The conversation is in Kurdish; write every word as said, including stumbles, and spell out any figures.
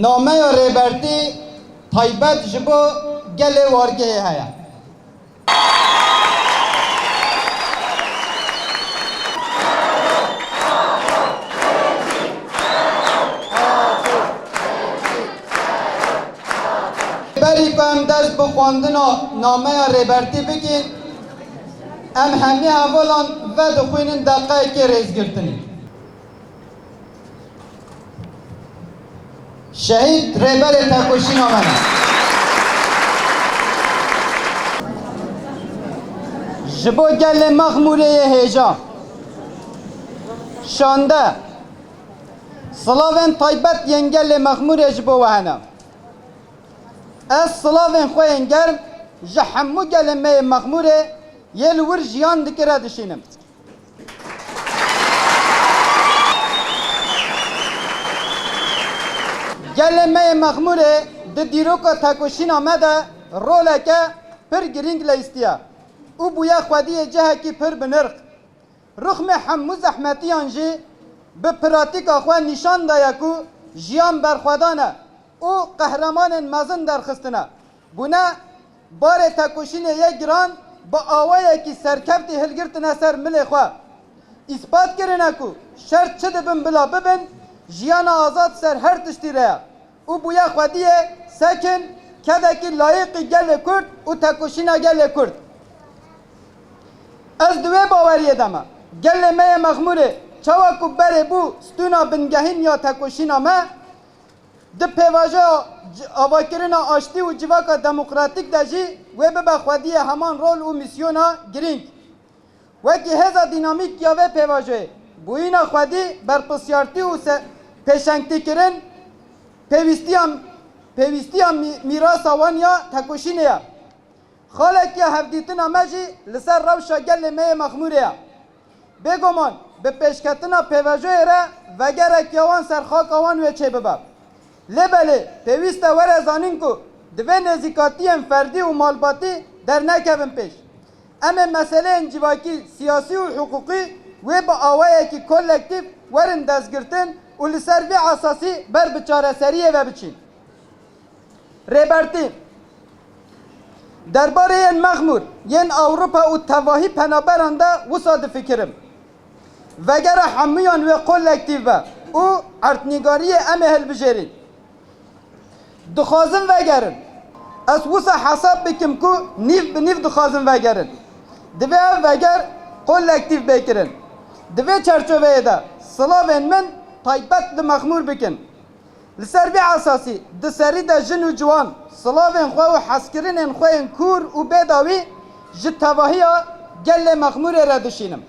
Nameya Rêbertî taybet ji bo gelê Wargehê heye. Berî ku em dest bi xwendina nameya Rêbertî bikin, em hemî hevalan vedixwînin deqeyekê rêzgirtinê. Şehîd rêberê tekoşîna me ne. Ji bo gelê Mexmûrê yê hêja. Şande. Silavên taybet yên gelê Mexmûrê ji bo we hene. Ez silavên xwe yên germ ji hemû gelê me yê Mexmûrê yê li wir jiyan dike re dişînim. Gelê me yê Mexmûrê di dîroka tekoşîna me de roleke pir girîng leyîstiye û bûye xwediyê cihekî pir bi nirx. Rixmê hemû zehmetiyan jî bi pratîka xwe nîşan daye ku jiyan berxwedan e û qehremanên mezin derxistine. Bûne barê tekoşînê yê giran bi awayekî serkeftî hilgirtine ser milê xwe. Îspat kirine ku şert çi dibin bila bibin, jiyana azad ser her tiştî re ye û bûye xwediyê sekin kedekî layîqî gelê Kurd û tekoşîna gelê Kurd. Ez di wê baweriyê de me. Gelê me yê Mexmûrê çawa ku berê bû stûna bingehîn ya tekoşîna me, di pêvajoya c-, avakirina aştî û civaka demokratîk de jî wê bibe xwediyê heman rol û mîsyona girîng. Wekî hêza dînamîk ya vê pêvajoyê, bûyîna xwedî, berpirsiyartî û se-, pêşengtîkirin pêwîstiya, pêwîstiya mî-, mîrasa wan ya tekoşînê ye. Xalek ya hevdîtina me jî li ser rewşa gelê me yê Mexmûrê ye. Bêguman bi pêşketina pêvajoyê re vegerek ya wan ser xaka wan wê çêbibe. Lê belê pêwîst e were zanîn ku divê nêzîkatiyên ferdî û malbatî dernekevin pêş. Em ê meseleyên civakî, siyasî û hiqûqî wê bi awayekî kolektîf werin destgirtin û li ser vî esasî ber bi çareseriyê ve biçîn. Rêbertî. Derbarê yên Mexmûr, yên Ewropa û tevahî penaberan de wisa difikirim. Vegera hemûyan wê kolektîf be û erdnîgariyê em ê hilbijêrîn. Dixwazin vegerin. Ez wisa hesab bikim ku nîv bi nîv dixwazin vegerin. Divê ev veger kolektîf bê kirin. Di vê çerçoveyê de silavên min taybet li Mexmûr bikin. Li ser vê esasî di serî de jin û ciwan silavên xwe û hezkirinên xwe yên kûr û bêdawî ji tevahiya gelê Mexmûrê re dişînim.